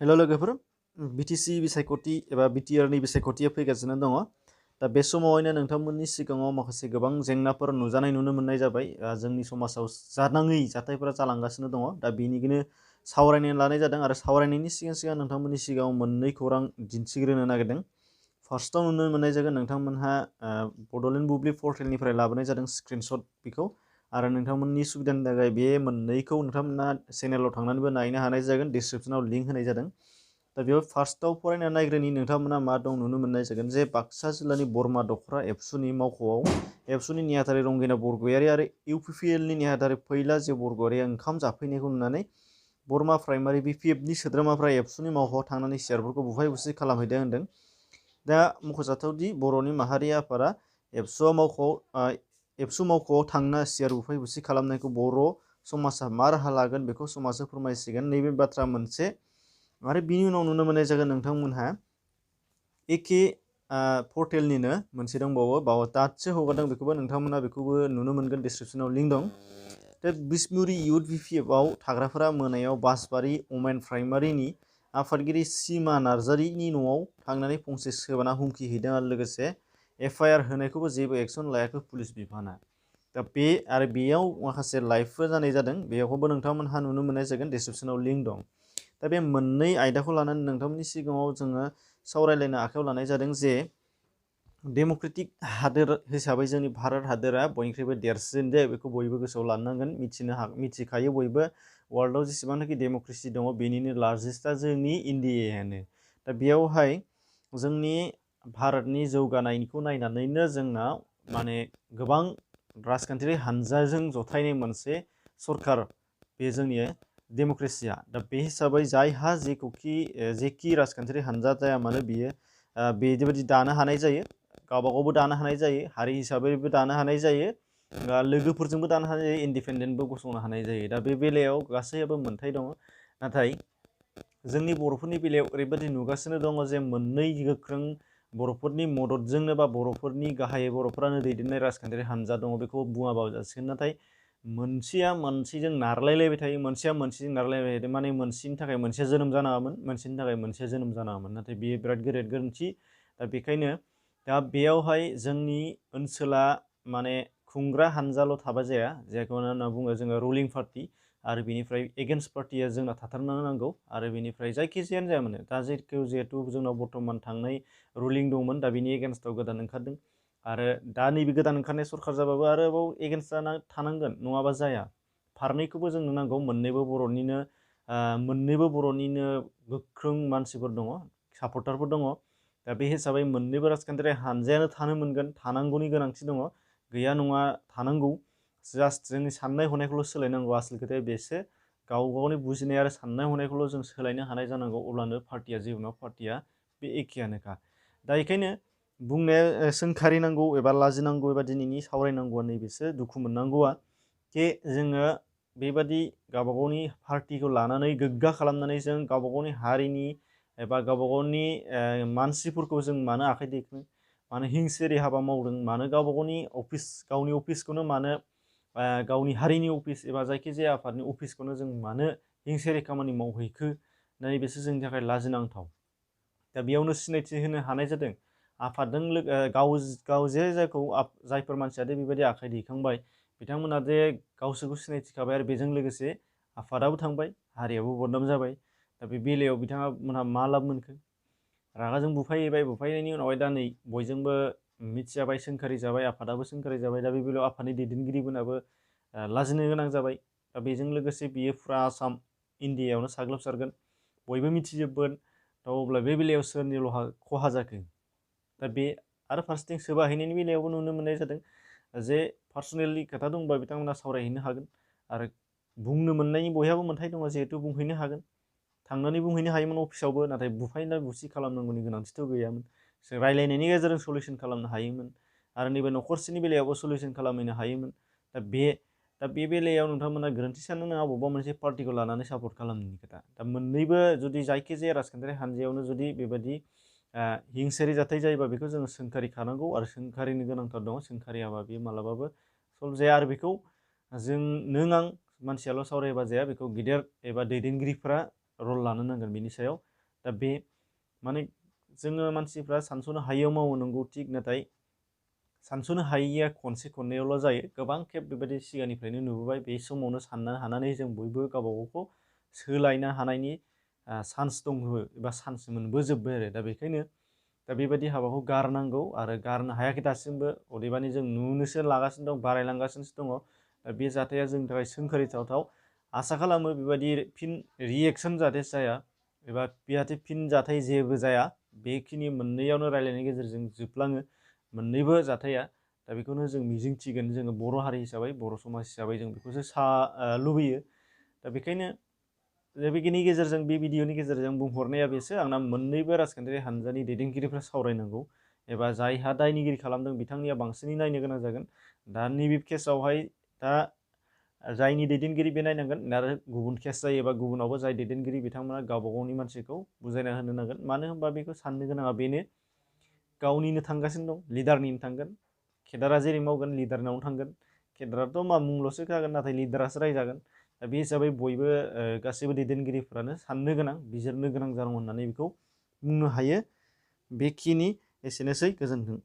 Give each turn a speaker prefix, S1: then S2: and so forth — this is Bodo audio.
S1: हेल' लोगोफोर बिटिसि बिसायख'थि एबा बिटिआरनि बिसायख'थिया फैगासिनो दङ। दा बे समावहायनो नोंथांमोननि सिगाङाव माखासे गोबां जेंनाफोर नुजानाय नुनो मोननाय जाबाय। जोंनि समाजाव जानाङै जाथायफोरा जालांगासिनो दङ। दा बेनिखौनो सावरायनो लानाय जादों आरो सावरायनायनि सिगां नोंथांमोननि सिगाङाव मोननै खौरां दिन्थिग्रोनो नागिरदों। फार्स्टआव नुनो मोननाय जागोन नोंथांमोनहा बड'लेण्ड बुब्लि पर्टेलनिफ्राय लाबोनाय जादों स्क्रिनशट बेखौ, आरो नोंथांमोननि सुबिदानि थाखाय बे मोननैखौ नोंथांमोना चेनेलाव थांनानैबो नायनो हानाय जागोन। डिसक्रिपसनाव लिंक होनाय जादों। दा बेयाव फार्स्टआव फरायना नायग्रोनि नोंथांमोना मा दं नुनो मोननाय जागोन जे बाक्सा जिल्लानि बरमा दख'रा एबसुनि मावख'आव एबसुनि नेहाथारि रंगिना बरगयारि आरो इउपिपिएलनि नेहाथारि फैला जे बरगयारिया ओंखाम जाफैनायखौ नुनानै बरमा प्राइमारि बिपिएफनि सोद्रोमाफ्रा एबसुनि मावख'आव थांनानै सियारफोरखौ बुफाय बुसि खालामहैदों होनदों। दा मख'जाथावदि बर'नि माहारि आफादा एबसु मावख'आव थांना सियार बुफाय बुसि खालामनायखौ बर' समाजा मा राहा लागोन बेखौ समाजो फोरमायसिगोन। नैबे बाथ्रा मोनसे। आरो बिनि उनाव नुनो मोननाय जागोन नोंथांमोनहा एखे पर्टेलनिनो मोनसे दंबावो, बाव दासो हगारदों, बेखौबो नोंथांमोना बेखौबो नुनो मोनगोन। डिसक्रिपसनाव लिंक दं। दा बिसमुरि इउथ बिपिएफआव थाग्राफोरा मोनायाव बासबारि अमेन प्राइमारिनि आफादगिरि सिमा नार्जारिनि न'आव थांनानै फंसे सोबाना हुमखि हैदों आरो लोगोसे एफआइआर होनायखौबो जेबो एक्सन लायाखै पुलिस बिफाना। दा बेयाव माखासे लाइभफोर जानाय जादों, बेयावबो नोंथांमोनहा नुनो मोननाय जागोन। डिसक्रिपसनाव लिंक दं। दा बे मोननै आयदाखौ लानानै नोंथांमोननि सिगाङाव जोङो सावरायलायनो आखायाव लानाय जादों जे डेम'क्रेटिक हादोर हिसाबै जोंनि भारत हादोरा बयनिख्रुइबो देरसिन जे बेखौ बयबो गोसोआव लानांगोन। मिथिखायो बयबो वर्ल्डआव जेसेबांनाखि डेम'क्रेसि दङ बेनिनो लार्जेस्टआ जोंनि इण्डियायानो। दा बेयावहाय जोंनि भारतनि जौगानायखौ नायनानैनो जोंनाव गोबां राजखान्थियारि हानजाजों जथायनाय मोनसे सरकार बे जोंनि डेम'क्रेसिया। दा बे हिसाबै जायहा जेखि राजखान्थियारि हानजा जाया मानो बियो बेबायदि दानो हानाय जायो, गावबागावबो दानो हानाय जायो, हारि हिसाबैबो दानो हानाय जायो, लोगोफोरजोंबो दानो हानाय जायो, इन्डिपेन्डेन्टबो गसंनो हानाय जायो। दा बे बेलायाव गासैयाबो मोन्थाय दङ। नाथाय जोंनि बर'फोरनि बेलायाव ओरैबायदि नुगासिनो दङ जे मोननै गोख्रों बर'फोरनि मददजोंनो बा बर'फोरनि गाहायै बर'फोरानो दैदेननाय राजखान्थियारि हानजा दङ, बेखौ बुङाबाबो जासिगोन। नाथाय मोनसेया मोनसेजों नारलायलायबाय थायो, मोनसेया मोनसेजों नारलायलायबाय थायो। माने मोनसेनि थाखाय मोनसेया जोनोम जानाङामोन, मोनसेनि थाखाय मोनसेया जोनोम जानाङामोन। नाथाय बेयो बिराद गेदेर गोरोन्थि। दा बेखायनो बेयावहाय जोंनि ओनसोला खुंग्रा हानजाल' थाबा जाया, जायखौ होनना बुङो जोङो रुलिं पार्टि, आरो बेनिफ्राय एगेन्स्ट पार्टिया जोंना थाथारनो नांगौ। आरो बेनिफ्राय जायखिजायानो जाया मानो, दा जिहेतु जोंनाव बर्थमान थांनाय रुलिं दंमोन, दा बिनि एगेन्स्टआव गोदान ओंखारदों। आरो दा नैबे गोदान ओंखारनाय सरकार जाबाबो आरोबाव एगेन्स्ट जाना थानांगोन, नङाबा जाया। फारनैखौबो जोंनो नांगौ। मोननैबो बर'निनो गोख्रों मानसिफोर दङ, सापर्टारफोर दङ। दा बे हिसाबै मोननैबो राजखान्थियारि हानजायानो थानो मोनगोन, थानांगौनि गोनांथि दङ, गैया नङा थानांगौ। जास्ट जोंनि साननाय हनायखौल' सोलायनांगौ। आसल खोथाया बेसो, गाव गावनि बुजिनाय आरो साननाय हनायखौल' जों सोलायनो हानाय जानांगौ। अब्लानो पार्टिया बे एखेयानोखा। दा बेखायनो बुंनाया सोंखारिनांगौ एबा लाजिनांगौ एबा दिनैनि सावरायनांगौआ नैबेसो, दुखु मोननांगौआ जे जोङो बेबादि गावबा गावनि पार्टिखौ लानानै गोग्गा खालामनानै जों गावबा गावनि हारिनि एबा गावबा गावनि मानसिफोरखौ जों मानो आखाइ दैखो, मानो हिंसायारि हाबा मावदों, मानो गावबा गावनि अफिसखौनो मानो गावनि हारिनि अफिस एबा जायखिजाया आफादनि अफिसखौनो जों मानो हिंसायारि खामानि मावहैखो, नैबेसो जोंनि थाखाय लाजिनांथाव। दा बेयावनो सिनायथि होनो हानाय जादों आफादजों जायफोर मानसिया बेबायदि आखाइ दैखांबाय, बिथांमोना जे गावसोरखौ सिनायथिखाबाय, आरो बेजों लोगोसे आफादाबो थांबाय, हारियाबो बदनाम जाबाय। दा बे बेलायाव बिथांमोनहा मा लाब मोनखो? रागाजों बुफायहैबाय, बुफायनायनि उनावहाय दा नै बयजोंबो मिथिजाबाय, सोंखारि जाबाय, आफादाबो सोंखारि जाबाय। दा बे बेलायाव आफादनि दैदेनगिरिफोराबो लाजिनो गोनां जाबाय। दा बेजों लोगोसे बियो फुरा आसाम इण्डियायावनो साग्लोबसारगोन, बयबो मिथिजोबगोन। दा अब्ला बे बेलायाव सोरनिल' खहा जाखो? दा बे आरो फारसेथिं सोबाहैनायनि बेलायावबो नुनो मोननाय जादों जे पार्सनेलि खोथा दंबा बिथांमोना सावरायहैनो हागोन, आरो बुंनो मोननायनि बयहाबो मोन्थाय दङ, जिहेतु बुंहैनो हागोन। थांनानै बुंहैनो हायोमोन अफिसावबो, नाथाय बुफायना बुसि खालामनांगौनि गोनांथिथ' गैयामोन। जों रायलायनायनि गेजेरजों सल्युसन खालामनो हायोमोन, आरो नैबे न'खरसेनि बेलायावबो सल्युसन खालामहैनो हायोमोन। दा बे बेलायाव नोंथांमोना गोरोन्थि साननो नाङा बबेबा मोनसे पार्टिखौ लानानै सापर्ट खालामनायनि खोथा। दा मोननैबो जुदि जायखिजाया राजखान्थियारि हानजायावनो जुदि बेबायदि हिंसायारि जाथाय जायोबा बेखौ जोङो सोंखारिखानांगौ, आरो सोंखारिनो गोनांथार दङ। सोंखारियाबा बेयो मालाबाबो सल्भ जाया। आरो बेखौ नों आं मानसियाल' सावरायबा जाया, बेखौ गिदिर एबा दैदेनगिरिफोरा रल लानो नांगोन बेनि सायाव। दा बे माने जोङो मानसिफ्रा सानस'नो हायैयाव मावो नंगौ थिग, नाथाय सानस'नो हायैया खनसे खननैयावल' जायो। गोबां खेब बेबायदि सिगांनिफ्रायनो नुबोबाय। बे समावनो साननो हानानै जों बयबो गावबा गावखौ सोलायनो हानायनि चान्स दङ एबा चान्स मोनबोजोब्बाय आरो। दा बेखायनो दा बेबायदि हाबाखौ गारनांगौ आरो गारनो हायाखै दासिमबो, अदेबानि जों नुनोसो लागासिनो दं, बारायलांगासिनोसो दङ। दा बे जाथाया जोंनि थाखाय सोंखारिथावथाव। आसा खालामो बेबायदि फिन रिएक्सन जाहाथे जाया एबा बेहाथे फिन जाथाय जेबो जाया, बेखिनि मोननैयावनो रायलायनायनि गेजेरजों जोबलाङो मोननैबो जाथाया। दा बेखौनो जों मिजिंथिगोन, जोङो बर' हारि हिसाबै, बर' समाज हिसाबै जों बेखौसो लुबैयो। दा बेखायनो बेनि गेजेरजों, बे भिडिअनि गेजेरजों बुंहरनाया बेसो, आंना मोननैबो राजखान्थियारि हानजानि दैदेनगिरिफ्रा सावरायनांगौ एबा जायहा दायनिगिरि खालामदों बिथांनिया बांसिनै नायनो गोनां जागोन। दा नैबे केसावहाय दा जायनि दैदेनगिरि बे नायनांगोन, आरो गुबुन केस जायोबा गुबुनावबो जाय दैदेनगिरि बिथांमोना गावबा गावनि मानसिखौ बुजायना होनो नांगोन। मानो होनबा बेखौ साननो गोनाङा बेनो, गावनिनो थांगासिनो दं, लिडारनिनो थांगोन। केडारा जेरै मावगोन लिडारनावनो थांगोन। केडाराथ' मा मुंल'सो जागोन, नाथाय लिडारासो रायजागोन। दा बे हिसाबै बयबो गासैबो दैदेनगिरिफ्रानो साननो गोनां, बिजिरनो गोनां जादों होननानै बेखौ बुंनो हायो। बेखिनि एसेनोसै, गोजोन्थों।